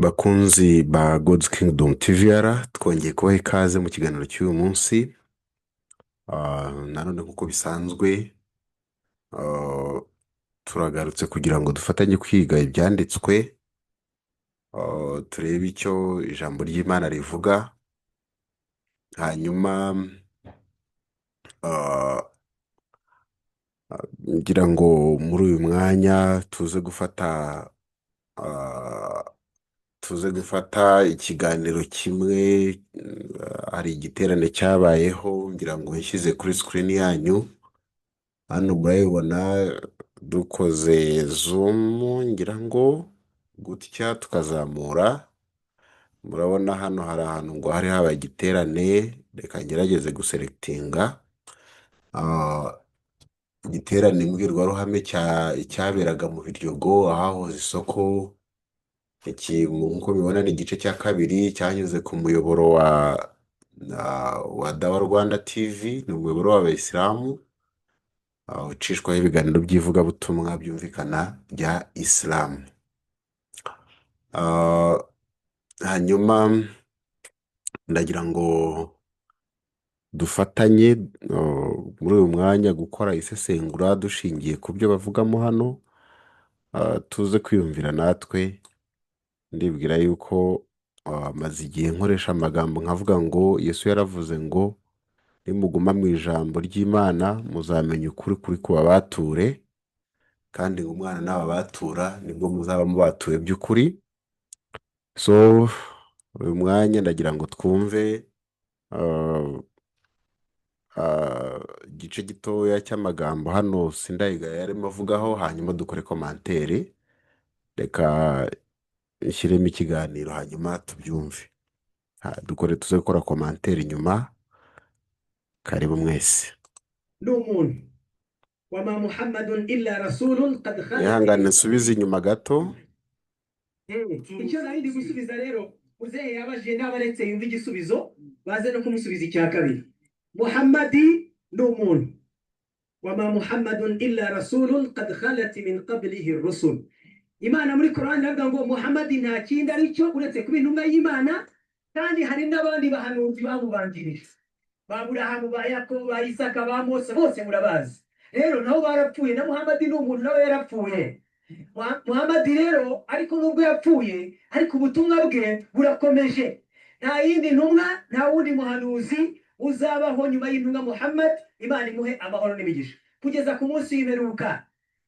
Bakunzi ba God's Kingdom TVR, twongeye kubaha ikaze mu kiganiro cy'uyu munsi. Nanone nk'uko bisanzwe, turagarutse kugira ngo dufatanye kwiga ibyanditswe, turebe icyo ijambo ry'Imana rivuga. Hanyuma ngira ngo muri uyu mwanya tuze gufata ikiganiro kimwe. Hari igiterane cyabayeho, ngira ngo nshyize kuri screen yanyu hano murabibona. Dukoze zoom, ngira ngo gutya tukazamura, murabona hano hari ahantu ngo hari habaye igiterane. Reka ngerageze guselectinga igiterane mbwirwaruhame cyaberaga mu Biryogo ahahoze isoko. Iki nk'uko mubibona ni igice cya kabiri cyanyuze ku muyoboro wa Dawa Rwanda TV. Ni umuyoboro w'Abayisilamu ucishwaho ibiganiro by'ivugabutumwa byumvikana bya Isilamu. Hanyuma ndagira ngo dufatanye muri uyu mwanya gukora isesengura dushingiye ku byo bavugamo hano, tuze kwiyumvira natwe. Ndibwira yuko maze igihe nkoresha amagambo nkavuga ngo Yesu yaravuze ngo nimuguma mu ijambo ry'Imana muzamenya ukuri, kuri kubabature, kandi ngo umwana nababatura nibwo muzaba mubatuye by'ukuri. So uyu mwanya ndagira ngo twumve igice gitoya cy'amagambo hano Sindayigaya yarimo avugaho, hanyuma dukore commentaire. Reka nshyiremo ikiganiro hanyuma tubyumve. Dukore, tuze gukora commentaire nyuma. Karibu mwese. Ni umuntu. وما محمد إلا رسول قد خلت Ihangane nsubize inyuma gato. Icyo nari ndi gusubiza rero, muzehe yabajije n'abaretse yumva igisubizo, baze no kumusubiza icya kabiri. Muhammadi ni umuntu. وما محمد إلا رسول قد خلت من قبله الرسل. Imana muri Korani iravuga ngo Muhammadi nta kindi ari cyo uretse kuba intumwa y'Imana, kandi hari n'abandi bahanuzi bamubanjirije, ba Burahamu, ba Yakobo, ba Isaka, ba Mose, bose murabazi. Rero nabo barapfuye, na Muhammadi ni umuntu, nawe yarapfuye. Muhammadi rero, ariko nubwo yapfuye, ariko ubutumwa bwe burakomeje. Nta yindi ntumwa, nta wundi muhanuzi uzabaho nyuma y'intumwa Muhammad, Imana imuhe amahoro n'imigisha, kugeza ku munsi w'imperuka.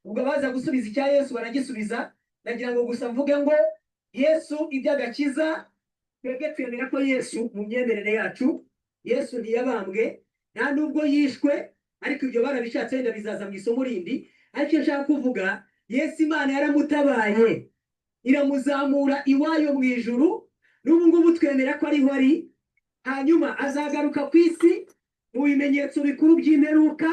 Ubwo baza gusubiza icya Yesu baragisubiza. Nagira ngo gusa mvuge ngo Yesu, iby'agakiza, twebwe twemera ko Yesu, mu myemerere yacu, Yesu ntiyabambwe, nta nubwo yishwe, ariko ibyo barabishatse, wenda bizaza mu isomo rindi. Ariko icyo nshaka kuvuga, Yesu Imana yaramutabaye, iramuzamura iwayo mu ijuru. N'ubu ngubu twemera ko ariho ari. Hanyuma azagaruka ku isi mu bimenyetso bikuru by'imperuka.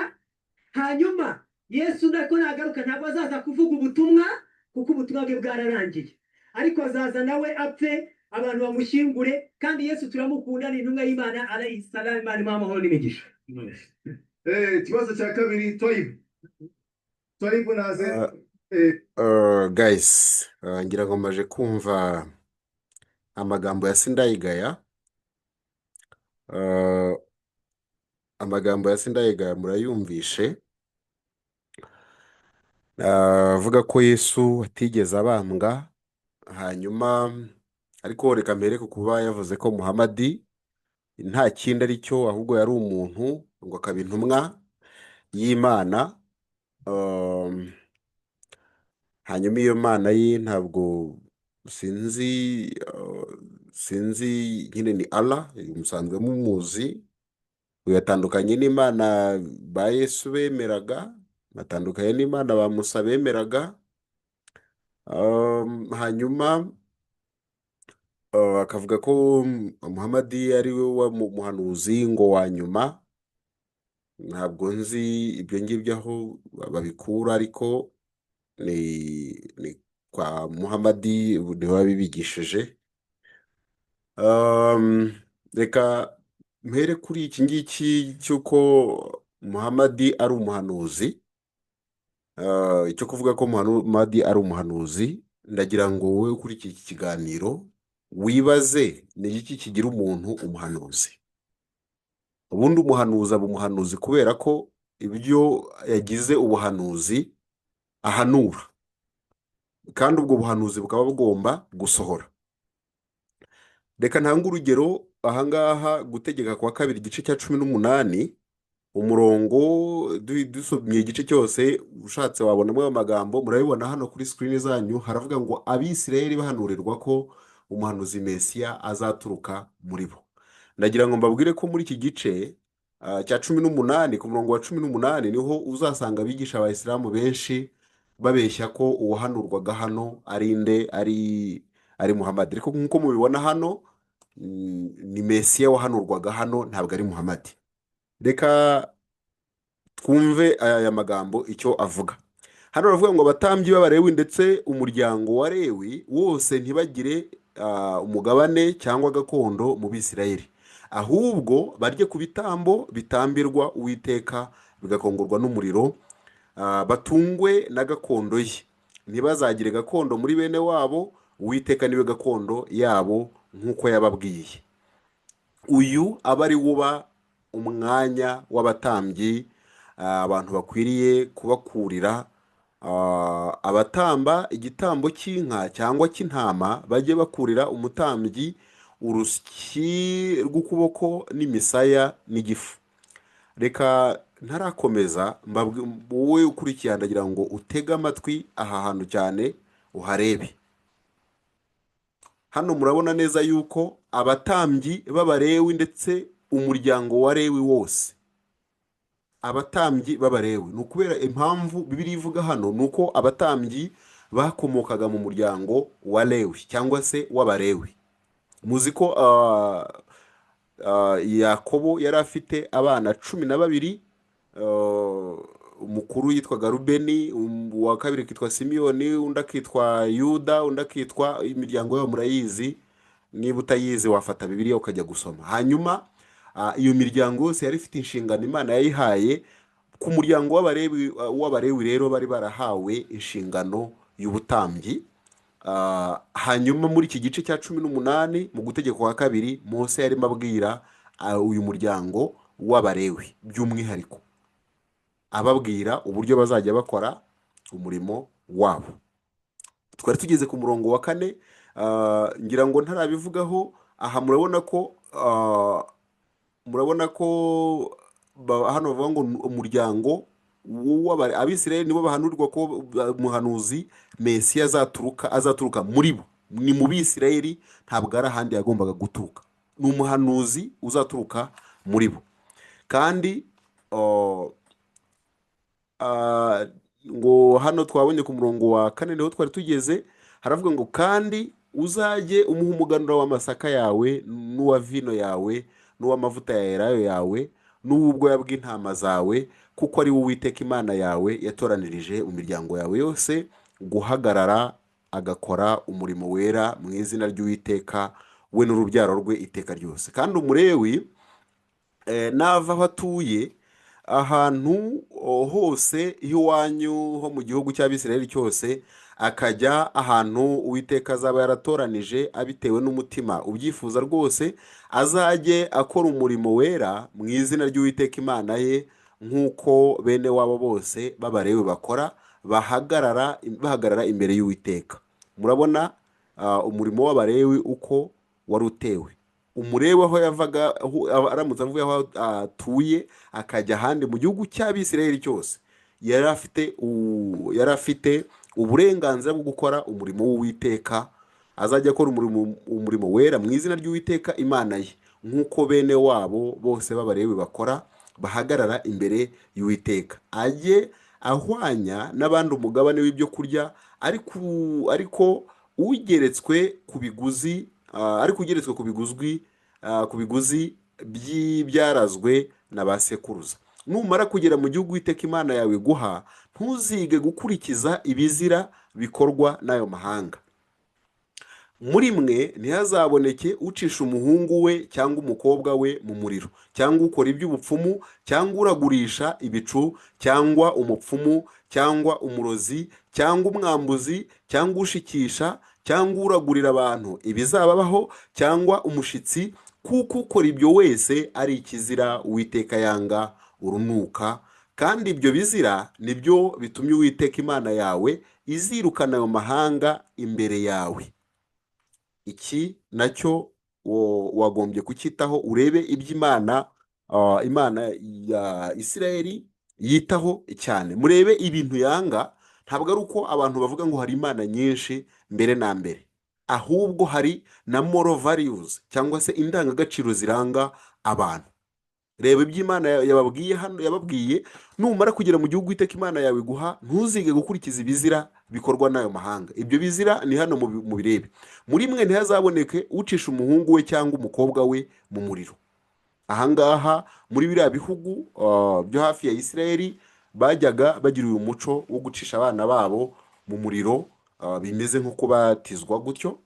Hanyuma Yesu nako nagaruka, ntabwo azaza kuvuga ubutumwa, kuko ubutumwa bwe bwararangiye, ariko azaza nawe apfe, abantu bamushyingure. Kandi Yesu turamukunda, ni intumwa y'Imana عليه السلام, Imana imuhe amahoro n'imigisha. Ikibazo cya kabiri, Toyibu, Toyibu naze. Guys, ngira ngo maje kumva amagambo ya Sindayigaya. Amagambo ya Sindayigaya murayumvishe. Avuga ko Yesu atigeze abambwa. Hanyuma ariko reka mbere ku kuba yavuze ko Muhamadi nta kindi ari cyo, ahubwo yari umuntu, ngo akaba intumwa y'Imana. Hanyuma iyo mana ye ntabwo sinzi, sinzi nyine, ni Allah musanzwe mumuzi. Uyatandukanye n'Imana ba Yesu bemeraga, batandukanye n'Imana ba Musa bemeraga. Hanyuma akavuga ko Muhamadi ari we wa muhanuzi ngo wa nyuma. Ntabwo nzi ibyo ngibyo aho babikura, ariko ni kwa Muhamadi niwe wabibigishije. Reka mpere kuri iki ngiki cy'uko Muhamadi ari umuhanuzi. Icyo kuvuga ko Muhamadi ari umuhanuzi. Ndagira ngo wowe ukurikiye iki kiganiro wibaze: ni iki kigira umuntu umuhanuzi? Ubundi umuhanuzi aba umuhanuzi kubera ko ibyo yagize ubuhanuzi ahanura, kandi ubwo buhanuzi bukaba bugomba gusohora. Reka ntange urugero ahangaha: Gutegeka kwa Kabiri, igice cya 18, umurongo, dusomye igice cyose ushatse wabonamo ayo magambo. Murabibona hano kuri screen zanyu, haravuga ngo Abisirayeli bahanurirwa ko umuhanuzi Mesiya azaturuka muri bo. Ndagira ngo mbabwire ko muri iki gice cya 18, ku murongo wa 18, niho uzasanga abigisha abayisilamu benshi babeshya ko uwahanurwaga hano ari nde? Ari Muhammad. Ariko nk'uko mubibona hano, ni Mesiya wahanurwaga hano, ntabwo ari Muhammad. Reka twumve aya magambo icyo avuga. Hano baravuga ngo abatambyi b'Abalewi ndetse umuryango wa Lewi wose ntibagire umugabane cyangwa gakondo mu Bisirayeli, ahubwo barye ku bitambo bitambirwa Uwiteka bigakongorwa n'umuriro, batungwe na gakondo ye. Ntibazagire gakondo muri bene wabo, Uwiteka niwe gakondo yabo nk'uko yababwiye. Uyu aba ari wo uba umwanya w'abatambyi, abantu bakwiriye kubakurira. Abatamba igitambo cy'inka cyangwa cy'intama bajye bakurira umutambyi urusyi rw'ukuboko n'imisaya n'igifu. Reka ntarakomeza, wowe ukurikiye, ndagira ngo utege amatwi aha hantu cyane uharebe. Hano murabona neza yuko abatambyi b'Abalewi ndetse umuryango wa Lewi wose, abatambyi b'Abalewi, ni ukubera impamvu Bibiliya ivuga hano ni uko abatambyi bakomokaga mu muryango wa Lewi cyangwa se w'Abalewi. Muzi ko Yakobo yari afite abana 12. Umukuru yitwaga Rubeni, uwa kabiri akitwa Simiyoni, undi akitwa Yuda, undi akitwa, imiryango yabo murayizi. Niba utayizi wafata Bibiliya ukajya gusoma. Hanyuma iyo miryango yose yari ifite inshingano Imana yayihaye. Ku muryango w'Abalewi rero bari barahawe inshingano y'ubutambyi. Hanyuma muri iki gice cya 18 mu Gutegeka kwa Kabiri, Mose yarimo abwira uyu muryango w'Abalewi by'umwihariko, ababwira uburyo bazajya bakora umurimo wabo. Twari tugeze ku murongo wa 4. Ngira ngo ntarabivugaho aha, murabona ko hano bavuga ngo umuryango Abisirayeli nibo bahanurwa ko umuhanuzi Mesiya azaturuka muri bo. Ni mu Bisirayeli, ntabwo ari ahandi yagombaga guturuka. Ni umuhanuzi uzaturuka muri bo. Kandi ngo hano twabonye ku murongo wa 4, niho twari tugeze, haravuga ngo kandi uzajye umuha umuganura w'amasaka yawe n'uwa vino yawe n'uw'amavuta ya elayo yawe n'uw'ubwoya bw'intama zawe, kuko ari wowe Uwiteka Imana yawe yatoranirije mu miryango yawe yose guhagarara agakora umurimo wera mu izina ry'Uwiteka, we n'urubyaro rwe iteka ryose. Kandi Umulewi nava aho atuye ahantu hose iwanyu ho mu gihugu cy'Abisirayeli cyose, akajya ahantu Uwiteka azaba yaratoranije abitewe n'umutima ubyifuza rwose, azajye akora umurimo wera mu izina ry'Uwiteka Imana ye, nk'uko bene wabo bose b'Abalewi bakora, bahagarara imbere y'Uwiteka. Murabona umurimo w'Abalewi uko wari utewe. Umulewi aho yavaga, aramutse avuye aho atuye akajya ahandi mu gihugu cy'Abisirayeli cyose, yari afite uburenganzira bwo gukora umurimo w'Uwiteka. Azajya akora umurimo wera mu izina ry'Uwiteka Imana ye, nk'uko bene wabo bose b'Abalewi bakora, bahagarara imbere y'Uwiteka. Ajye ahwanya n'abandi umugabane w'ibyo kurya, ariko ugeretswe ku biguzi, ariko ugeretswe ku biguzi by'ibyarazwe na ba sekuruza. Numara kugera mu gihugu Uwiteka Imana yawe iguha, ntuzige gukurikiza ibizira bikorwa n'ayo mahanga. Muri mwe ntihazaboneke ucisha umuhungu we cyangwa umukobwa we mu muriro, cyangwa ukora iby'ubupfumu, cyangwa uragurisha ibicu, cyangwa umupfumu, cyangwa umurozi, cyangwa umwambuzi, cyangwa ushikisha, cyangwa uragurira abantu ibizababaho, cyangwa umushitsi, kuko ukora ibyo wese ari ikizira Uwiteka yanga urunuka. Kandi ibyo bizira nibyo bitumye Uwiteka Imana yawe izirukana ayo mahanga imbere yawe. Iki nacyo wagombye kucyitaho, urebe ibyo Imana ya Isirayeli yitaho cyane. Murebe ibintu yanga. Ntabwo ari uko abantu bavuga ngo hari imana nyinshi mbere na mbere, ahubwo hari na moral values cyangwa se indangagaciro ziranga abantu. Reba ibyo Imana yababwiye hano. Yababwiye: "Numara kugera mu gihugu Uwiteka Imana yawe iguha, ntuzige gukurikiza ibizira bikorwa n'ayo mahanga." Ibyo bizira ni hano mu birebe: "Muri mwe ntihazaboneke ucisha umuhungu we cyangwa umukobwa we mu muriro." Ahangaha muri biriya bihugu byo hafi ya Isirayeli bajyaga bagira uyu muco wo gucisha abana babo mu muriro, bimeze nko kubatizwa gutyo.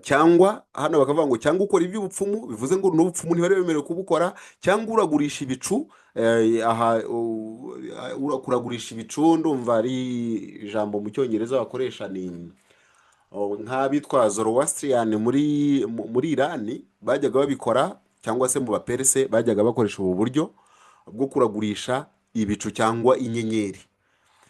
Cyangwa hano bakavuga ngo cyangwa ukora iby'ubupfumu, bivuze ngo n'ubupfumu ntibari bemerewe kubukora, cyangwa uragurisha ibicu. Aha kuragurisha ibicu ndumva ari ijambo mu Cyongereza bakoresha, ni nk'abitwa Zoroastrian muri Irani bajyaga babikora, cyangwa se mu Baperese bajyaga bakoresha ubu buryo bwo kuragurisha ibicu cyangwa inyenyeri.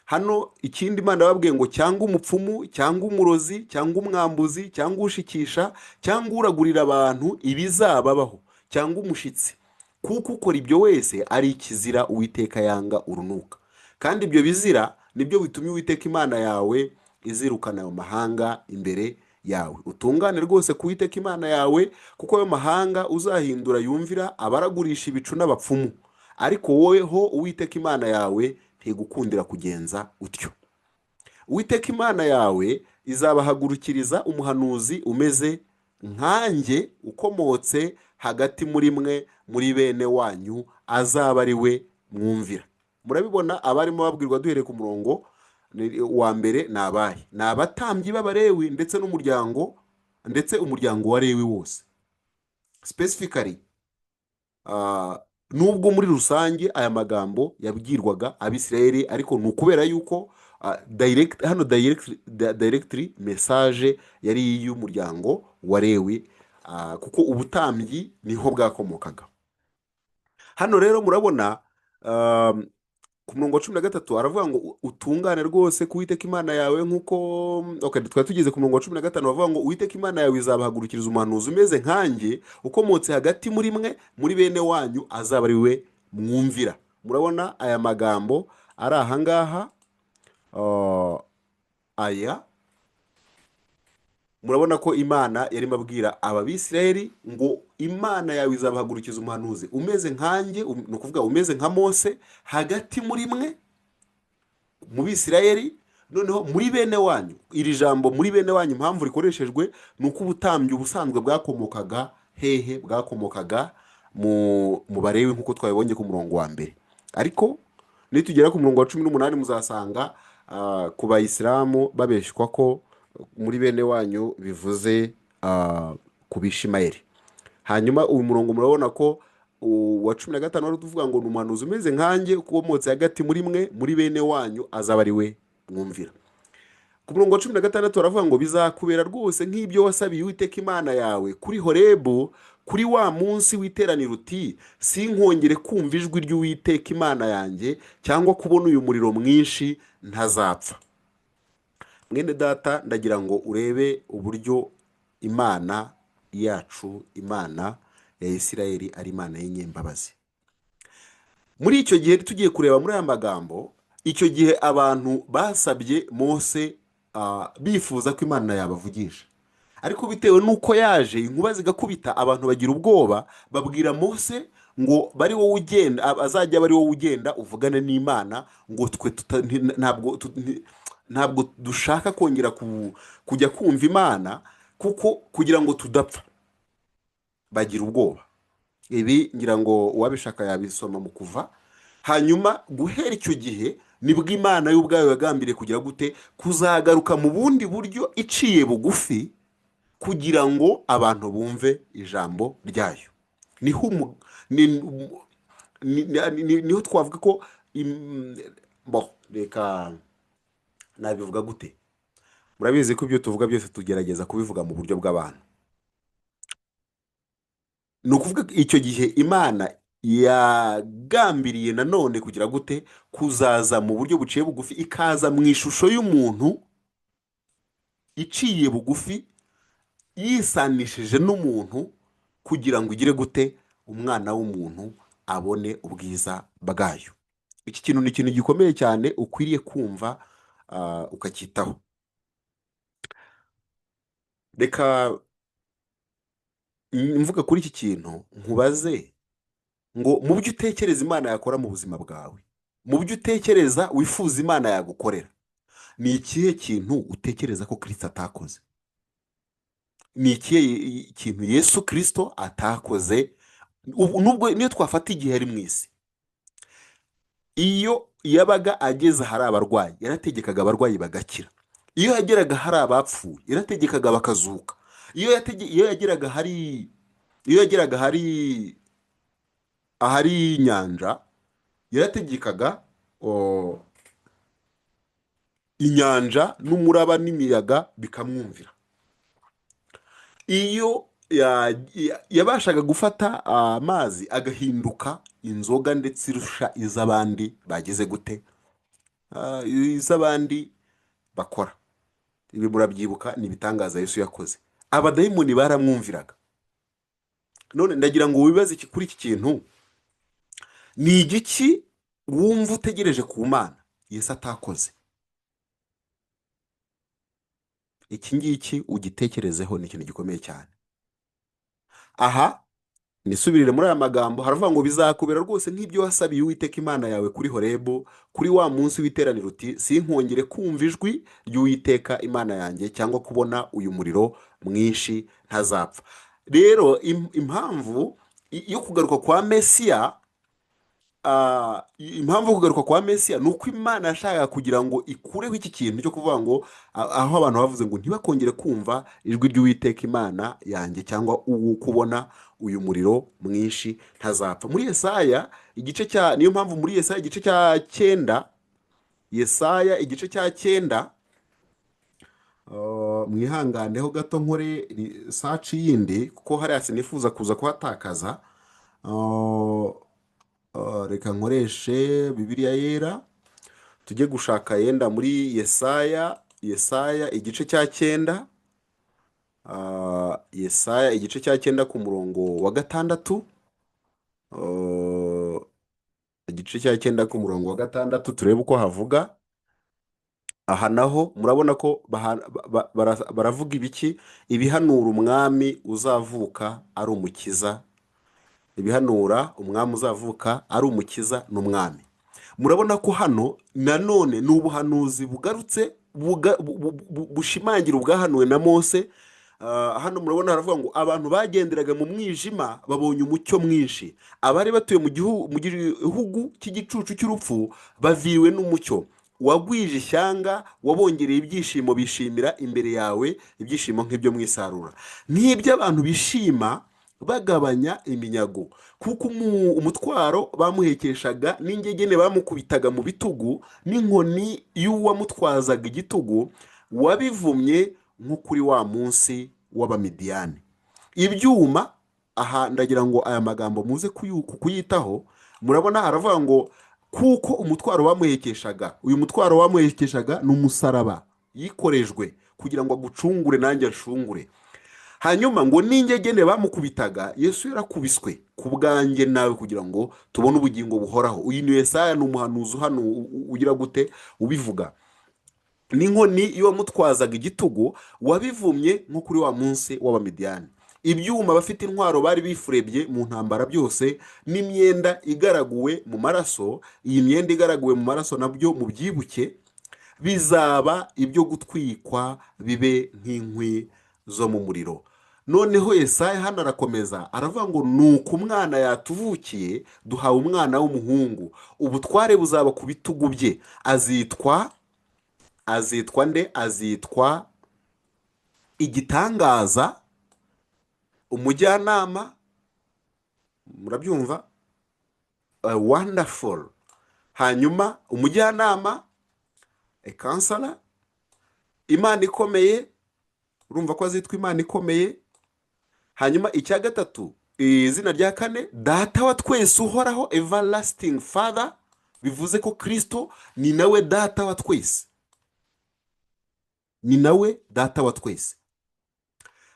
Hano ikindi Imana yababwiye ngo cyangwa umupfumu, cyangwa umurozi, cyangwa umwambuzi, cyangwa ushikisha, cyangwa uragurira abantu ibizababaho, cyangwa umushitsi, kuko ukora ibyo wese ari ikizira Uwiteka yanga urunuka. Kandi ibyo bizira nibyo bitumye Uwiteka Imana yawe izirukana ayo mahanga imbere yawe. Utungane rwose ku Uwiteka Imana yawe, kuko ayo mahanga uzahindura yumvira abaragurisha ibicu n'abapfumu, ariko wowe ho Uwiteka Imana yawe ntigukundira kugenza utyo. Uwiteka Imana yawe izabahagurukiriza umuhanuzi umeze nkanjye, ukomotse hagati muri mwe, muri bene wanyu, azaba ari we mwumvira. Murabibona, abarimo babwirwa duhereye ku murongo wa mbere ni abahe? Ni abatambyi b'Abalewi ndetse n'umuryango, ndetse umuryango wa Lewi wose specifically. Nubwo muri rusange aya magambo yabwirwaga Abisirayeli, ariko ni ukubera yuko direct hano directly message yari iy'umuryango wa Lewi, kuko ubutambyi niho bwakomokaga. Hano rero murabona ku murongo wa 13 aravuga ngo utungane rwose ku Uwiteka Imana yawe nk'uko, okay, twari tugeze ku murongo wa 15, bavuga ngo Uwiteka Imana yawe izabahagurukiriza umuhanuzi umeze nkanjye, ukomotse hagati muri mwe, muri bene wanyu, azaba ari we mwumvira. Murabona aya magambo ari ahangaha, aya murabona ko Imana yarimo abwira aba Bisirayeli ngo Imana yawe izabahagurukiza umuhanuzi umeze nkanjye, ni ukuvuga umeze nka Mose, hagati muri mwe mu Bisirayeli, noneho muri bene wanyu. Iri jambo "muri bene wanyu", impamvu rikoreshejwe ni uko ubutambyi ubusanzwe bwakomokaga hehe? Bwakomokaga mu Barewi, nk'uko twabibonye ku murongo wa mbere. Ariko nitugera ku murongo wa 18 muzasanga ku Bayisilamu babeshywa ko muri bene wanyu bivuze ku Bishimayeli. Hanyuma uyu murongo murabona ko uwa 15 wari utuvuga ngo ni umuhanuzi umeze nkanjye, ukomotse hagati muri mwe, muri bene wanyu, azaba ari we mwumvira. Ku murongo wa 16 baravuga ngo bizakubera rwose nk'ibyo wasabiye Uwiteka Imana yawe kuri Horebu, kuri wa munsi w'iteraniro, uti: 'Sinkongere kumva ijwi ry'Uwiteka Imana yanjye cyangwa kubona uyu muriro mwinshi, ntazapfa.'" Mwene data, ndagira ngo urebe uburyo Imana yacu, Imana ya Isirayeli, ari Imana y'inyembabazi. Muri icyo gihe tugiye kureba muri aya magambo, icyo gihe abantu basabye Mose bifuza ko Imana yabavugisha, ariko bitewe n'uko yaje inkuba zigakubita, abantu bagira ubwoba, babwira Mose ngo bari wowe ugenda, azajya aba ari wowe ugenda uvugane n'Imana, ngo twe ntabwo dushaka kongera kujya kumva Imana, kuko kugira ngo tudapfa. Bagira ubwoba. Ibi ngira ngo uwabishaka yabisoma mu Kuva. Hanyuma guhera icyo gihe nibwo Imana y'ubwayo yagambiriye kugira gute? Kuzagaruka mu bundi buryo iciye bugufi, kugira ngo abantu bumve ijambo ryayo. Niho niho twavuga ko bon. Reka nabivuga gute? Murabizi ko ibyo tuvuga byose tugerageza kubivuga mu buryo bw'abantu. Ni ukuvuga icyo gihe Imana yagambiriye nanone kugira gute? Kuzaza mu buryo buciye bugufi, ikaza mu ishusho y'umuntu iciye bugufi, yisanishije n'umuntu, kugira ngo igire gute? Umwana w'umuntu abone ubwiza bwayo. Iki kintu ni ikintu gikomeye cyane ukwiriye kumva, ukacyitaho. Reka mvuga kuri iki kintu, nkubaze ngo: mu byo utekereza Imana yakora mu buzima bwawe, mu byo utekereza wifuza Imana yagukorera, ni ikihe kintu utekereza ko Kirisito atakoze? Ni ikihe kintu Yesu Kirisito atakoze? Ubu nubwo niyo twafata igihe ari mu isi, iyo yabaga ageze ahari abarwayi, yarategekaga abarwayi bagakira. Iyo yageraga hari abapfuye, yarategekaga bakazuka. Iyo yageraga hari ahari inyanja, yarategekaga inyanja n'umuraba n'imiyaga bikamwumvira. Iyo yabashaga gufata amazi agahinduka inzoga, ndetse irusha iz'abandi bagize gute? Iz'abandi bakora. Ibi murabyibuka, ni ibitangaza Yesu yakoze. Abadayimoni baramwumviraga. None ndagira ngo wibaze kuri iki kintu: ni igiki wumva utegereje ku Mana Yesu atakoze? Iki ngiki ugitekerezeho, ni ikintu gikomeye cyane. Aha nisubirire muri aya magambo, haravuga ngo: "Bizakubera rwose nk'ibyo wasabiye Uwiteka Imana yawe kuri Horebu, kuri wa munsi w'iteraniro, uti: 'Sinkongere kumva ijwi ry'Uwiteka Imana yanjye cyangwa kubona uyu muriro mwinshi, ntazapfa." Rero impamvu yo kugaruka kwa Mesiya, impamvu yo kugaruka kwa Mesiya ni uko Imana yashakaga kugira ngo ikureho iki kintu cyo kuvuga ngo aho abantu bavuze ngo ntibakongere kumva ijwi ry'Uwiteka Imana yanjye cyangwa uwo kubona uyu muriro mwinshi, ntazapfa. Muri Yesaya igice cya, niyo mpamvu muri Yesaya igice cya 9, Yesaya igice cya 9, mwihanganeho gato nkore search yindi, kuko hariya sinifuza kuza kuhatakaza. Reka nkoreshe Bibiliya Yera, tujye gushaka yenda muri Yesaya, Yesaya igice cya 9, Yesaya igice cya 9 ku murongo wa 6, igice cya 9 ku murongo wa 6, turebe uko havuga. Aha naho murabona ko baravuga ibiki? Ibihanura umwami uzavuka ari umukiza, ibihanura umwami uzavuka ari umukiza n'umwami. Murabona ko hano nanone ni ubuhanuzi bugarutse bushimangira ubwahanuwe na Mose. Hano murabona haravuga ngo: "Abantu bagenderaga mu mwijima babonye umucyo mwinshi, abari batuye mu gihugu cy'igicucu cy'urupfu baviriwe n'umucyo. Wagwije ishyanga, wabongereye ibyishimo, bishimira imbere yawe ibyishimo nk'ibyo mu isarura, nk'iby'abantu bishima bagabanya iminyago, kuko umutwaro bamuhekeshaga n'ingegene bamukubitaga mu bitugu n'inkoni y'uwamutwazaga igitugu wabivumye nko kuri wa munsi w'Abamidiyani." Ibyuma, aha ndagira ngo aya magambo muze kuyitaho. Murabona haravuga ngo kuko umutwaro bamuhekeshaga, uyu mutwaro bamuhekeshaga ni umusaraba yikorejwe kugira ngo agucungure nanjye ashungure. Hanyuma ngo n'ingegene bamukubitaga, Yesu yarakubiswe ku bwanjye nawe kugira ngo tubone ubugingo buhoraho. Uyu ni Yesaya, ni umuhanuzi hano ugira gute? Ubivuga. N'inkoni y'uwamutwazaga igitugu wabivumye nko kuri wa munsi w'Abamidiyani. Ibyuma bafite intwaro bari bifurebye mu ntambara byose, n'imyenda igaraguwe mu maraso, iyi myenda igaraguwe mu maraso nabyo mubyibuke, bizaba ibyo gutwikwa bibe nk'inkwi zo mu muriro. Noneho Yesaya hano arakomeza aravuga ngo: "Nuko umwana yatuvukiye, duhawe umwana w'umuhungu, ubutware buzaba ku bitugu bye, azitwa nde? Azitwa Igitangaza, Umujyanama," murabyumva, wonderful, hanyuma Umujyanama. Counselor, Imana ikomeye. Urumva ko azitwa Imana ikomeye. Hanyuma icya gatatu, izina rya kane, Data wa twese uhoraho, Everlasting Father, bivuze ko Kirisito ni nawe Data wa twese, ni nawe Data wa twese.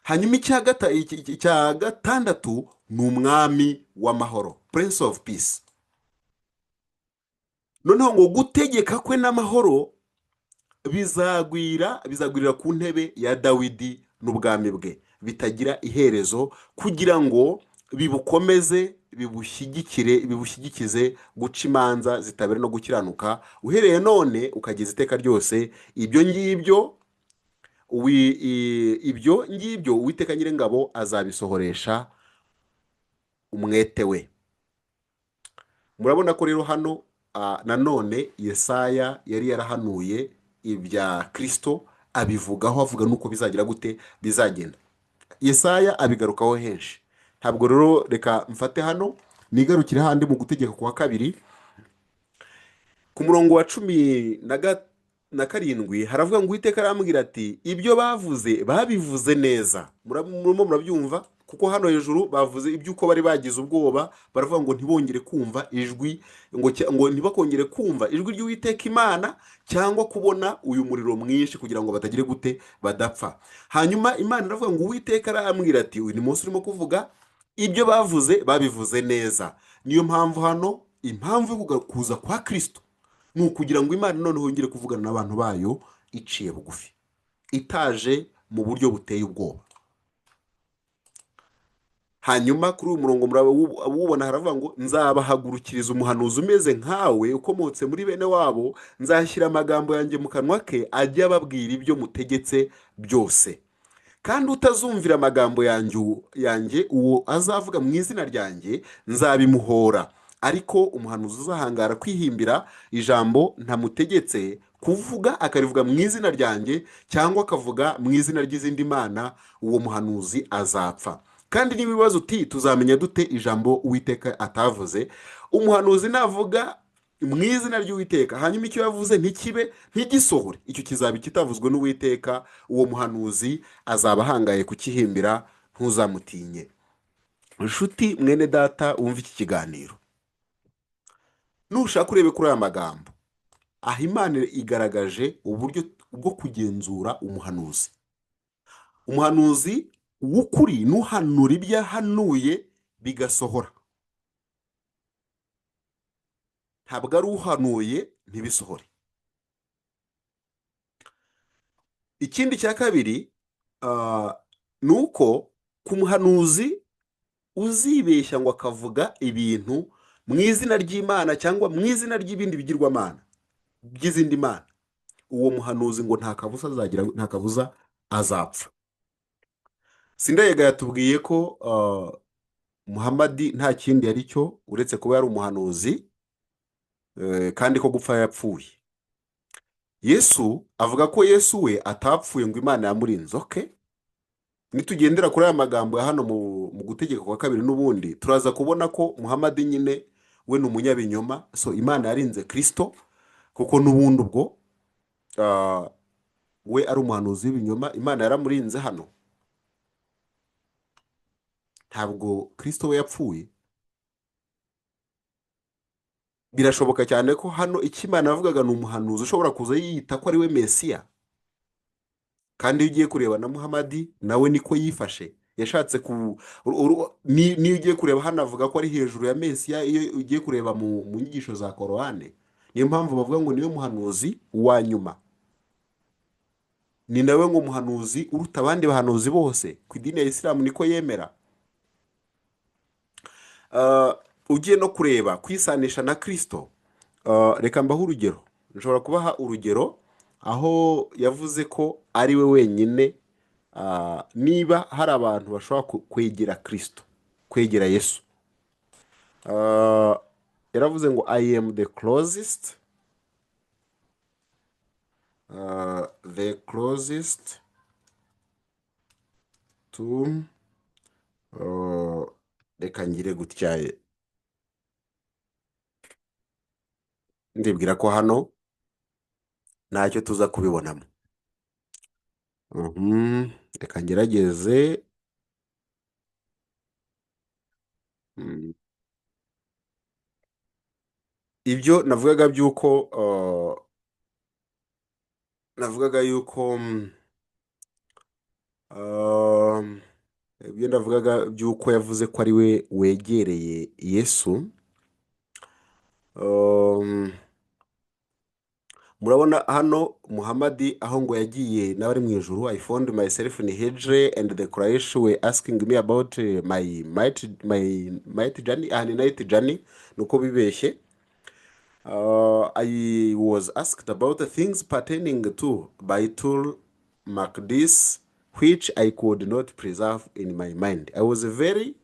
Hanyuma icya gatandatu ni Umwami w'amahoro, Prince of Peace. Noneho ngo gutegeka kwe n'amahoro bizagwirira ku ntebe ya Dawidi n'ubwami bwe bitagira iherezo, kugira ngo bibukomeze, bibushyigikire, bibushyigikize guca imanza zitabera no gukiranuka, uhereye none ukageza iteka ryose. Ibyo ngibyo Uwiteka Nyiringabo azabisohoresha umwete we. Murabona ko rero hano nanone Yesaya yari yarahanuye ibya Kirisito, abivugaho, avuga n'uko bizagira gute, bizagenda. Yesaya abigarukaho henshi. Ntabwo rero, reka mfate hano nigarukire handi mu Gutegeka kwa Kabiri, ku murongo wa 17, haravuga ngo: "Uwiteka arambwira ati: 'Ibyo bavuze babivuze neza.'" Murimo murabyumva, kuko hano hejuru bavuze iby'uko bari bagize ubwoba, baravuga ngo ntibongere kumva ijwi, ngo ntibakongere kumva ijwi ry'Uwiteka Imana cyangwa kubona uyu muriro mwinshi, kugira ngo batagire gute, badapfa. Hanyuma Imana iravuga ngo: "Uwiteka arambwira ati," uyu ni Mose urimo kuvuga, "ibyo bavuze babivuze neza." Niyo mpamvu hano, impamvu yo kuza kwa Kirisito ni ukugira ngo Imana noneho yongere kuvugana n'abantu bayo iciye bugufi, itaje mu buryo buteye ubwoba. Hanyuma kuri uyu murongo murabona haravuga ngo: "Nzabahagurukiriza umuhanuzi umeze nkawe, ukomotse muri bene wabo, nzashyira amagambo yanjye mu kanwa ke, ajye ababwira ibyo mutegetse byose. Kandi utazumvira amagambo yanjye uwo azavuga mu izina ryanjye, nzabimuhora. Ariko umuhanuzi uzahangara kwihimbira ijambo ntamutegetse kuvuga, akarivuga mu izina ryanjye cyangwa akavuga mu izina ry'izindi mana, uwo muhanuzi azapfa." Kandi niba ibibazo uti: "Tuzamenya dute ijambo Uwiteka atavuze?" Umuhanuzi navuga mu izina ry'Uwiteka, hanyuma icyo yavuze ntikibe, ntigisohore, icyo kizaba ikitavuzwe n'Uwiteka, uwo muhanuzi azaba ahangaye kukihimbira, ntuzamutinye. Inshuti mwene data wumva iki kiganiro, nushaka urebe kuri aya magambo aha, Imana igaragaje uburyo bwo kugenzura umuhanuzi. Umuhanuzi w'ukuri n'uhanura ibyo yahanuye bigasohora, ntabwo ari uhanuye ntibisohore. Ikindi cya kabiri, ni uko ku muhanuzi uzibeshya ngo akavuga ibintu mu izina ry'Imana cyangwa mu izina ry'ibindi bigirwamana by'izindi mana, uwo muhanuzi ngo nta kabuza azagira, nta kabuza azapfa. Sindayega yatubwiye ko Muhamadi nta kindi yari cyo uretse kuba yari umuhanuzi, kandi ko gupfa yapfuye. Yesu avuga ko Yesu we atapfuye, ngo Imana yamurinze. Okay, nitugendera kuri aya magambo ya hano mu Gutegeka kwa Kabiri, n'ubundi turaza kubona ko Muhamadi nyine we ni umunyabinyoma. So Imana yarinze Kirisito kuko n'ubundi ubwo we ari umuhanuzi w'ibinyoma, Imana yaramurinze. Hano ntabwo Kirisito we yapfuye. Birashoboka cyane ko hano icyo Imana yavugaga ni umuhanuzi ushobora kuza yiyita ko ari we Mesiya. Kandi iyo ugiye kureba na Muhamadi nawe niko yifashe, yashatse ku niyo ugiye kureba hano avuga ko ari hejuru ya Mesiya. Iyo ugiye kureba mu nyigisho za Korowani, niyo mpamvu bavuga ngo niwe muhanuzi wa nyuma, ni nawe ngo muhanuzi uruta abandi bahanuzi bose ku idini ya Isilamu, niko yemera. Ugiye no kureba kwisanisha na Kirisito, reka mbahe urugero, nshobora kubaha urugero aho yavuze ko ari we wenyine, niba hari abantu bashobora kwegera Kirisito, kwegera Yesu. Yaravuze ngo: "I am the closest, the closest to," reka ngire gutya, ndibwira ko hano Ntacyo tuza kubibonamo. Reka ngerageze. Ibyo navugaga by'uko navugaga yuko ibyo navugaga by'uko yavuze ko ari we wegereye Yesu. Murabona hano Muhamadi aho ngo yagiye n'abari mu ijuru: "I found myself in Hijr and the Quraysh were asking me about my might journey." Aha ni night journey, nuko bibeshye. "I was asked about the things pertaining to Baitul Maqdis, which I could not preserve in my mind. I was very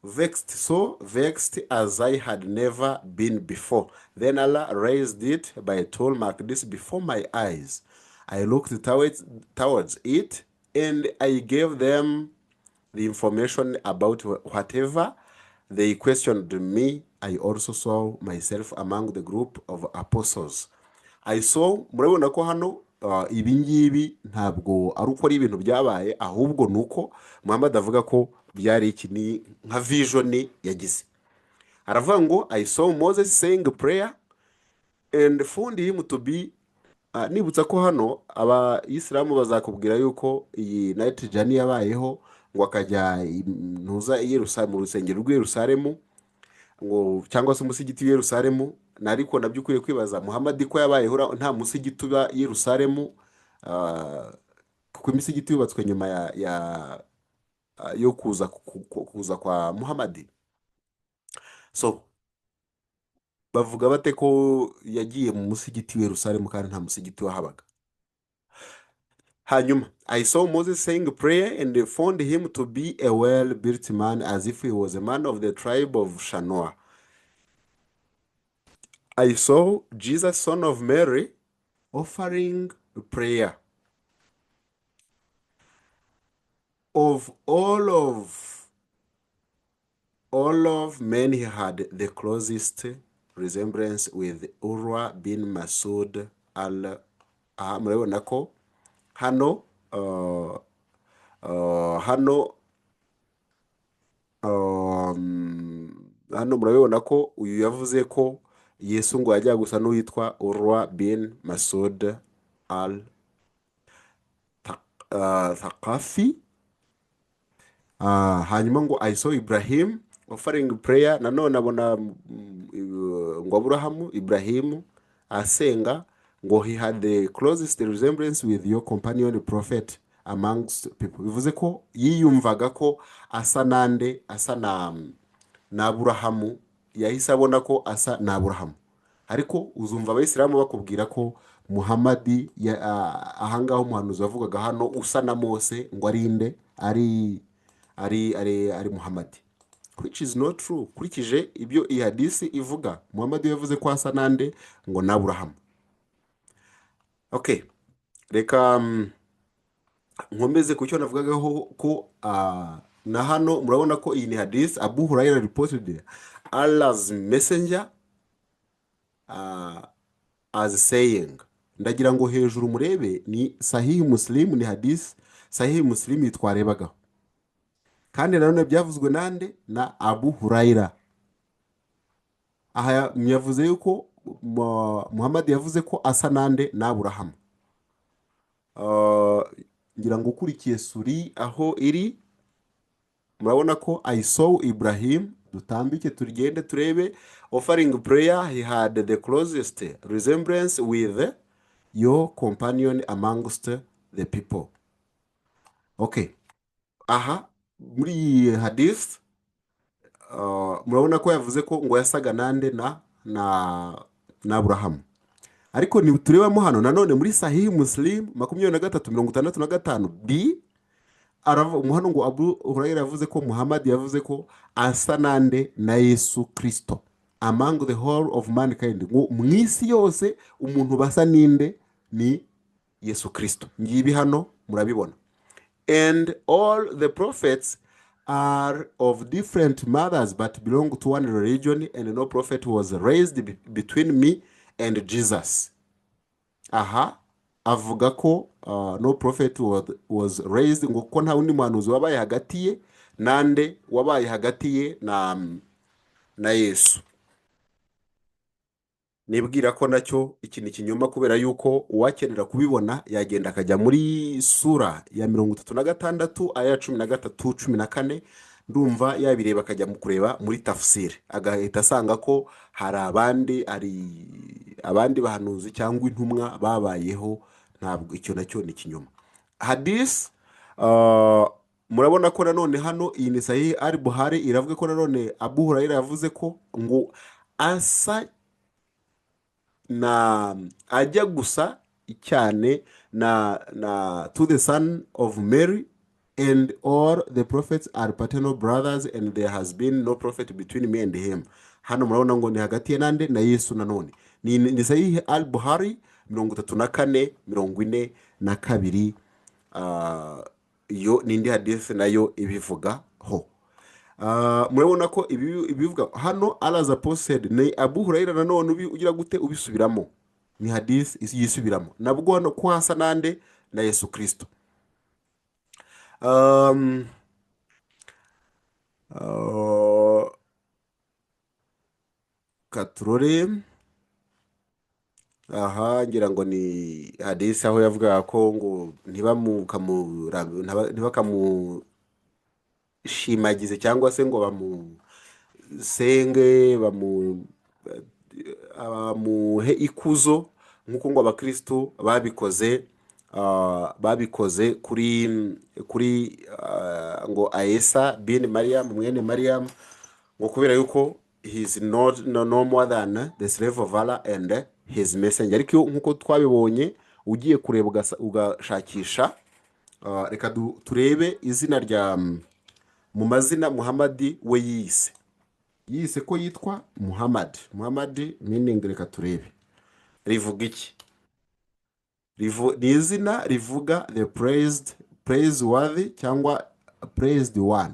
vexed, so vexed as I had never been before. Then Allah raised it, Baitul Maqdis, before my eyes. I looked towards it and I gave them the information about whatever they questioned me. I also saw myself among the group of apostles." I saw, murabona ko hano ibi ngibi ntabwo ari uko ari ibintu byabaye, ahubwo ni uko Muhammad avuga ko byari iki, ni nka vision yagize. Aravuga ngo "I saw Moses saying prayer and found him to be" nibutsa ko hano abayisilamu bazakubwira yuko iyi night journey yabayeho, ngo akajya ntuza i Yerusalemu, mu rusengero rw'i Yerusalemu, ngo cyangwa se umusigiti w'i Yerusalemu. Na ariko nabyo ukwiye kwibaza, Muhammad ko yabayeho nta musigiti uba i Yerusalemu, kuko imisigiti yubatswe nyuma yo kuza kwa Muhammad. So bavuga bate ko yagiye mu musigiti w'i Yerusalemu kandi nta musigiti wahabaga? Hanyuma "I saw Moses saying prayer and found him to be a well-built man, as if he was a man of the tribe of Shanoa. I saw Jesus, son of Mary, offering prayer. Of all of men, he had the closest resemblance with Urwa bin Masud al" Aha murabona ko hano hano murabibona ko uyu yavuze ko Yesu ngo yajya gusa n'uwitwa Urwa bin Masud al Thaqafi. Hanyuma ngo "I saw Ibrahim offering prayer." Nanone abona ngo Aburahamu, Ibrahimu asenga, ngo "he had the closest resemblance with your companion prophet amongst people." Bivuze ko yiyumvaga ko asa nande? Asa na Aburahamu. Yahise abona ko asa na Aburahamu. Ariko uzumva abayisilamu bakubwira ko Muhamadi ahangaha umuhanuzi wavugaga hano usa na Mose ngo ari nde? Ari Muhamadi, which is not true. Ukurikije ibyo iyi hadisi ivuga, Muhamadi yavuze ko asa nande? Ngo na Aburahamu. Okay, reka nkomeze ku cyo navugagaho ko na hano murabona ko iyi ni hadisi Abu Huraira reported Allah's messenger as saying. Ndagira ngo hejuru murebe, ni Sahihi Muslim, ni hadisi Sahihi Muslim twarebagaho, kandi nanone byavuzwe nande? Na Abu Huraira. Aha yavuze yuko Muhammad yavuze ko asa nande? Na Aburahamu. Ngira ngo ukurikiye suri aho iri, murabona ko "I saw Ibrahim", dutambike tugende turebe, "offering prayer. He had the closest resemblance with your companion amongst the people." Okay, aha muri iyi hadith murabona ko yavuze ko ngo yasaga nande? Na Aburahamu. Ariko turebamo hano nanone muri Sahihi Muslim 2365 b, hano ngo Abu Hurayra yavuze ko Muhammad yavuze ko asa nande? Na Yesu Kristo. "Among the whole of mankind", ngo mu isi yose umuntu basa ninde? Ni Yesu Kristo. Ngibi hano murabibona: "And all the prophets are of different mothers but belong to one religion, and no prophet was raised between me and Jesus." Aha Avuga ko no prophet was raised, ngo ko nta wundi muhanuzi wabaye hagati ye nande, wabaye hagati ye na Yesu. Nibwira ko nacyo iki ni ikinyoma, kubera yuko uwakenera kubibona yagenda akajya muri sura ya 36, aya 13, 14, ndumva yabireba, akajya mu kureba muri tafsiri, agahita asanga ko hari abandi bahanuzi cyangwa intumwa babayeho. Ntabwo icyo nacyo ni ikinyoma. Hadisi murabona ko nanone hano iyi ni Sahih al Buhari, iravuga ko nanone Abu Hurayra yavuze ko ngo asa na ajya gusa cyane na to the son of Mary, and all the prophets are paternal brothers, and there has been no prophet between me and him. Hano murabona ngo ni hagati ye nande? Na Yesu. Nanone ni Sahih al Buhari 34, 42. Iyo ni indi hadisi nayo ibivugaho. Murabona ko ibi ibivuga hano, Allah's apostle said, ni Abu Hurayra nanone ugira gute? Ubisubiramo. Ni hadisi yisubiramo nabwo hano ko hasa nande? Na Yesu Kristo. Katurore aha, ngira ngo ni hadisi aho yavugaga ko ngo ntibakamushimagize cyangwa se ngo bamusenge, bamuhe ikuzo nk'uko ngo abakristo babikoze, babikoze kuri ngo Ayesa bin Mariam, mwene Mariam, ngo kubera yuko he is not no more than the slave of Allah and his messenger. Ariko nk'uko twabibonye, ugiye kureba ugashakisha, reka turebe izina rya mu mazina Muhamadi we yise ko yitwa Muhammad. Muhammad meaning, reka turebe rivuga iki. Ni izina rivuga the praised, praiseworthy cyangwa praised one.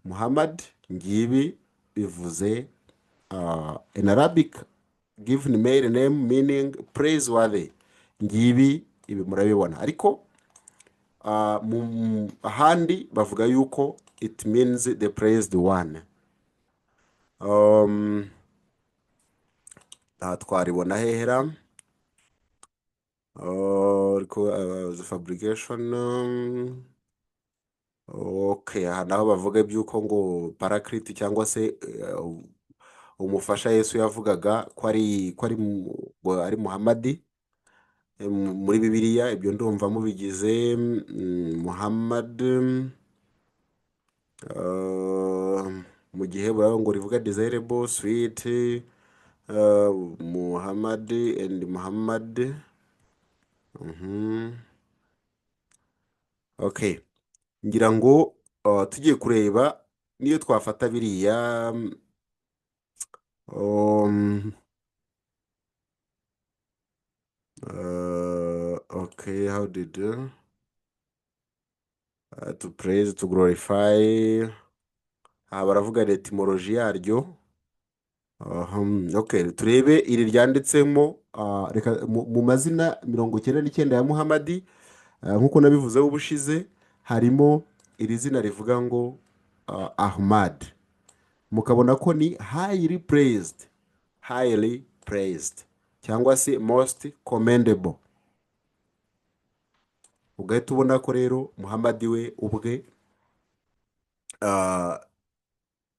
Muhammad ngibi bivuze in Arabic given male name meaning praiseworthy. Ngibi ibi murabibona, ariko mu ahandi bavuga yuko it means the praised one. Aha twaribona hehera? Ariko the fabrication, okay, aha naho bavuga iby'uko ngo paraclete cyangwa se umufasha Yesu yavugaga ko ari ngo ari Muhamadi muri Bibiliya. Ibyo ndumva mubigize. Muhammad mu gihe buravuga ngo rivuga desirable, sweet, Muhammad and Muhammad. Okay, ngira ngo tugiye kureba niyo twafata biriya, okay, how did to praise, to glorify. Aha baravuga etymology yaryo. Okay, turebe iri ryanditsemo. Reka mu mazina 99 ya Muhamadi, nk'uko nabivuzeho ubushize, harimo iri zina rivuga ngo Ahmad, mukabona ko ni highly praised, highly praised cyangwa se most commendable. Ugahita ubona ko rero Muhamadi we ubwe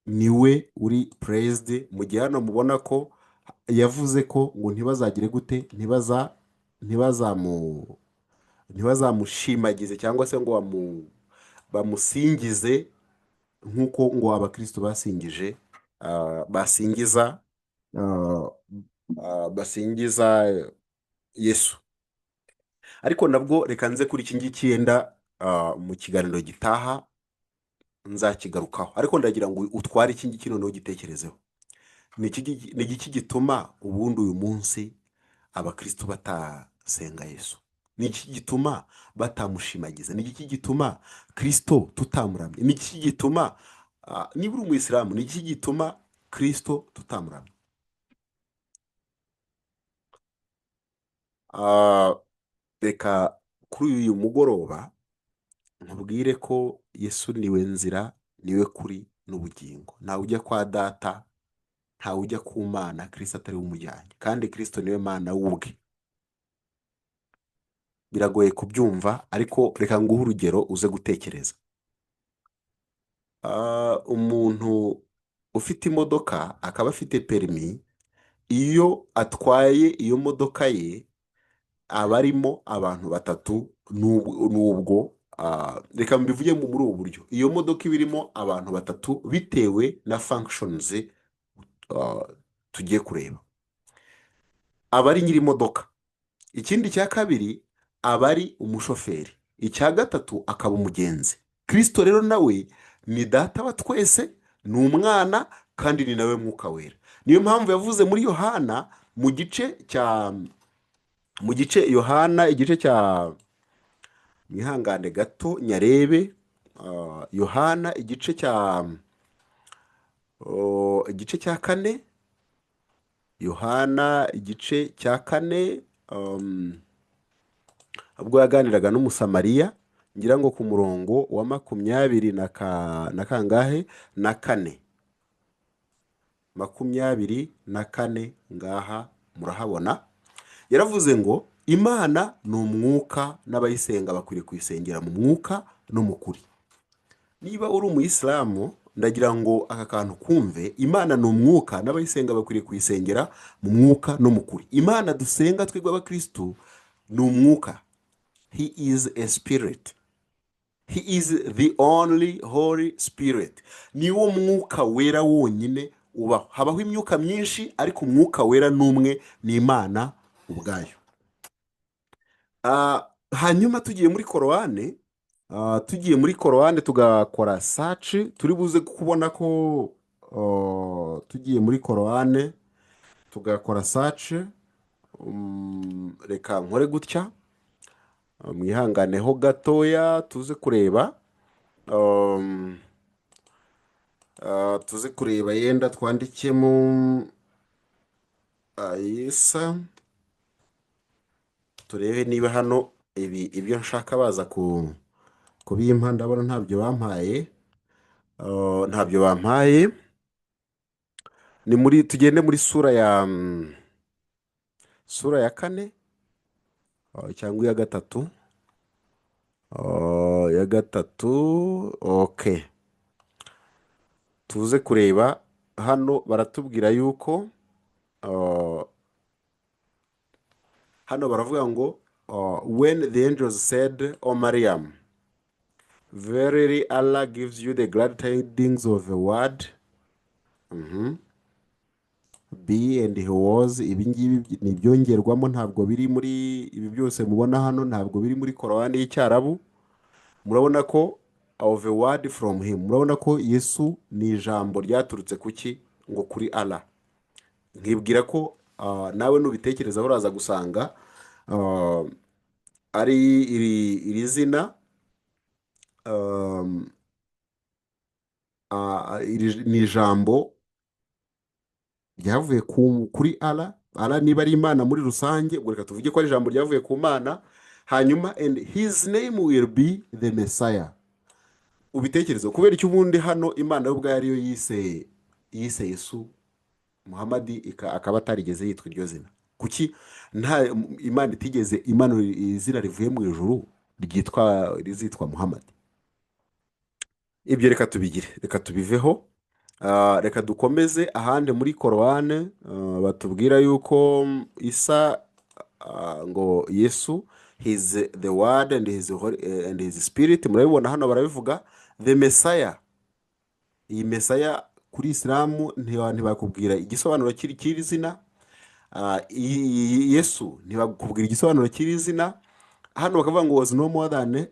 niwe uri praised, mu gihe hano mubona ko yavuze ko ngo ntibazagire gute? Ntibazamushimagize cyangwa se ngo bamusingize nk'uko ngo abakristo basingije, basingiza Yesu. Ariko nabwo reka nze kuri iki ngiki, yenda mu kiganiro gitaha nzakigarukaho, ariko ndagira ngo utware iki ngiki noneho ugitekerezeho. Ni igiki gituma ubundi uyu munsi abakristo batasenga Yesu? Ni iki gituma batamushimagiza? Ni iki gituma Kristo tutamuramya? Ni iki gituma, niba uri umuyisilamu, ni iki gituma Kristo tutamuramya? Reka kuri uyu mugoroba nkubwire ko Yesu niwe nzira, niwe kuri n'ubugingo. Ntawe ujya kwa Data, ntawe ujya ku Mana Kirisito atari we umujyanye, kandi Kirisito niwe Mana we ubwe. Biragoye kubyumva, ariko reka nguhe urugero uze gutekereza. Umuntu ufite imodoka akaba afite perimi, iyo atwaye iyo modoka ye aba arimo abantu batatu. Nubwo reka mbivuge muri ubu buryo, iyo modoka iba irimo abantu batatu bitewe na functions tugiye kureba. Aba ari nyiri imodoka, ikindi cya kabiri aba ari umushoferi, icya gatatu akaba umugenzi. Kirisito rero nawe ni Data wa twese, ni Umwana, kandi ni nawe Mwuka Wera. Niyo mpamvu yavuze muri Yohana mu gice cya mu gice Yohana igice cya, mwihangane gato nyarebe, Yohana igice cya 4, Yohana igice cya 4, ubwo yaganiraga n'Umusamariya, ngira ngo ku murongo wa makumyabiri na kangahe? Na kane, 24, ngaha murahabona. Yaravuze ngo Imana ni umwuka, n'abayisenga bakwiriye kuyisengera mu mwuka no mu kuri. Niba uri umuyisilamu, ndagira ngo aka kantu kumve: Imana ni umwuka, n'abayisenga bakwiriye kuyisengera mu mwuka no mu kuri. Imana dusenga twebwe abakirisitu ni umwuka. He is a spirit. He is the only Holy Spirit. Niwo Mwuka Wera wonyine ubaho. Habaho imyuka myinshi, ariko Umwuka Wera ni umwe, ni Imana ubwayo. Hanyuma tugiye muri Korowani tugakora search, turi buze kubona ko tugiye muri Korowani tugakora search, reka nkore gutya, mwihanganeho gatoya, tuze kureba yenda twandikemo Ayisa, turebe niba hano ibi ibyo nshaka baza kubimpa. Ndabona ntabyo bampaye. Ntabyo bampaye. Ni muri, tugende muri sura ya 4 cyangwa iya 3, ya 3. Okay, tuze kureba hano baratubwira yuko hano baravuga ngo "When the angels said, 'O Mariam, verily Allah gives you the glad tidings of a word.'" Be and he was. Ibi ngibi ni ibyongerwamo, ntabwo biri muri ibi byose mubona hano, ntabwo biri muri Korowani y'Icyarabu. Murabona ko "of a word from him", murabona ko Yesu ni ijambo ryaturutse ku ki? Ngo kuri Allah. Nkibwira ko nawe nubitekerezaho uraza gusanga ari iri zina, iri ni ijambo ryavuye kuri Allah. Allah niba ari Imana muri rusange, ubwo reka tuvuge ko ari ijambo ryavuye ku Mana. Hanyuma "and his name will be the Messiah". Ubitekereze, kubera icyo ubundi hano Imana yo ubwayo ariyo yise Yesu Muhamadi, akaba atarigeze yitwa iryo zina? Kuki nta Imana itigeze imanura izina rivuye mu ijuru rizitwa Muhamadi? Ibyo reka tubigire, reka tubiveho. Reka dukomeze ahandi muri Korowani, batubwira yuko Isa, ngo Yesu, he's the word and his spirit. Murabibona hano barabivuga, the Messiah. Iyi Messiah kuri Isilamu ntibakubwira igisobanuro cy'iri zina. Yesu ntibakubwira igisobanuro cy'iri zina. Hano bakavuga ngo "was no more than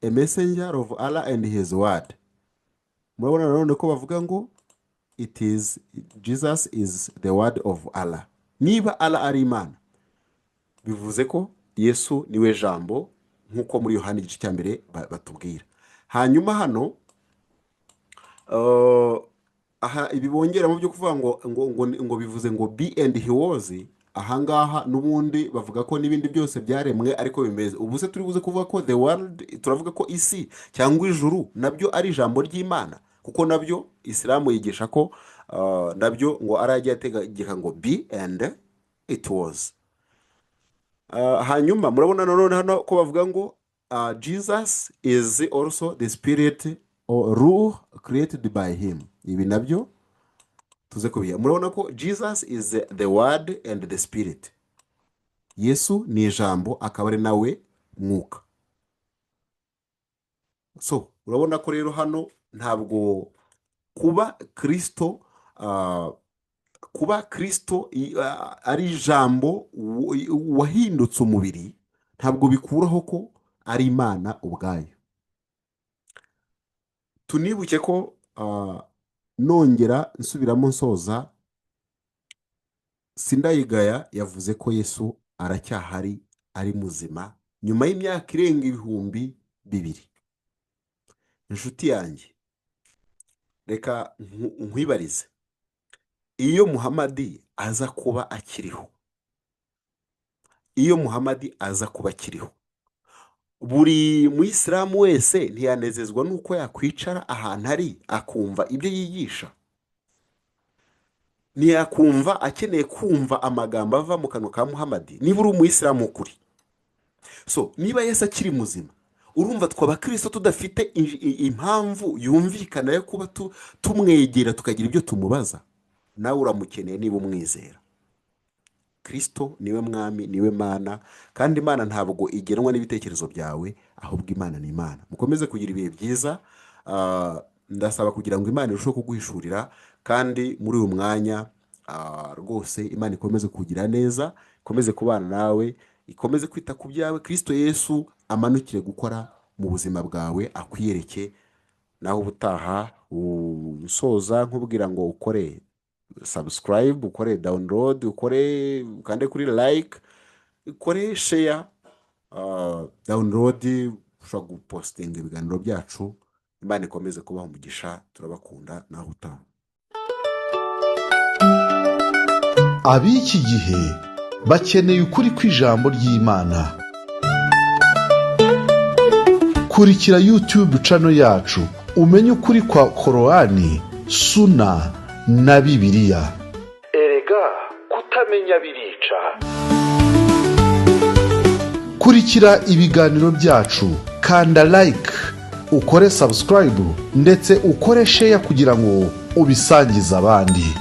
a messenger of Allah and his word". Murabona nanone ko bavuga ngo it is Jesus is the word of Allah. Niba Allah ari Imana, bivuze ko Yesu niwe jambo, nk'uko muri Yohani igice cya 1 batubwira. Hanyuma hano aha ibi bongeramo byo kuvuga ngo bivuze ngo "be and he was", Ahangaha n'ubundi bavuga ko n'ibindi byose byaremwe ariko bimeze. Ubu se turi buze kuvuga ko the world, turavuga ko isi cyangwa ijuru nabyo ari ijambo ry'Imana, kuko nabyo Isilamu yigisha ko nabyo ngo arajya ategeka ngo "be and it was". Hanyuma murabona nanone hano ko bavuga ngo "Jesus is also the spirit or ruh created by him". Ibi nabyo tuze kubiha. Murabona ko Jesus is the word and the spirit. Yesu ni ijambo, akaba ari nawe mwuka. So urabona ko rero hano ntabwo kuba Kirisito ari ijambo wahindutse umubiri, ntabwo bikuraho ko ari Imana ubwayo. Tunibuke ko nongera nsubiramo nsoza, Sindayigaya yavuze ko Yesu aracyahari, ari muzima nyuma y'imyaka irenga 2000. Inshuti yanjye, reka nkwibarize: iyo Muhamadi aza kuba akiriho, iyo Muhamadi aza kuba akiriho, buri muyisilamu wese ntiyanezezwa n'uko yakwicara ahantu ari akumva ibyo yigisha? Ntiyakumva akeneye kumva amagambo ava mu kanwa ka Muhamadi, niba uri umuyisilamu ukuri? So niba Yesu akiri muzima, urumva twe abakristo tudafite impamvu yumvikana yo kuba tumwegera tukagira ibyo tumubaza? Nawe uramukeneye niba umwizera. Kirisito niwe mwami, niwe Mana, kandi Imana ntabwo igenwa n'ibitekerezo byawe, ahubwo Imana ni Imana. Mukomeze kugira ibihe byiza. Ndasaba kugira ngo Imana irusheho kuguhishurira, kandi muri uyu mwanya rwose Imana ikomeze kugira neza, ikomeze kubana nawe, ikomeze kwita ku byawe. Kirisito Yesu amanukire gukora mu buzima bwawe, akwiyereke. Naho ubutaha, usoza nkubwira ngo ukore subscribe, ukore download, ukore, ukande kuri like, ukore share, download, ushobora gupostinga ibiganiro byacu. Imana ikomeze kubaha umugisha, turabakunda, naho utaha. Ab'iki gihe bakeneye ukuri kw'ijambo ry'Imana. Kurikira YouTube channel yacu umenye ukuri kwa Korowani, Suna na Bibiliya. Erega kutamenya birica. Kurikira ibiganiro byacu, kanda like, ukore subscribe, ndetse ukore share kugira ngo ubisangize abandi.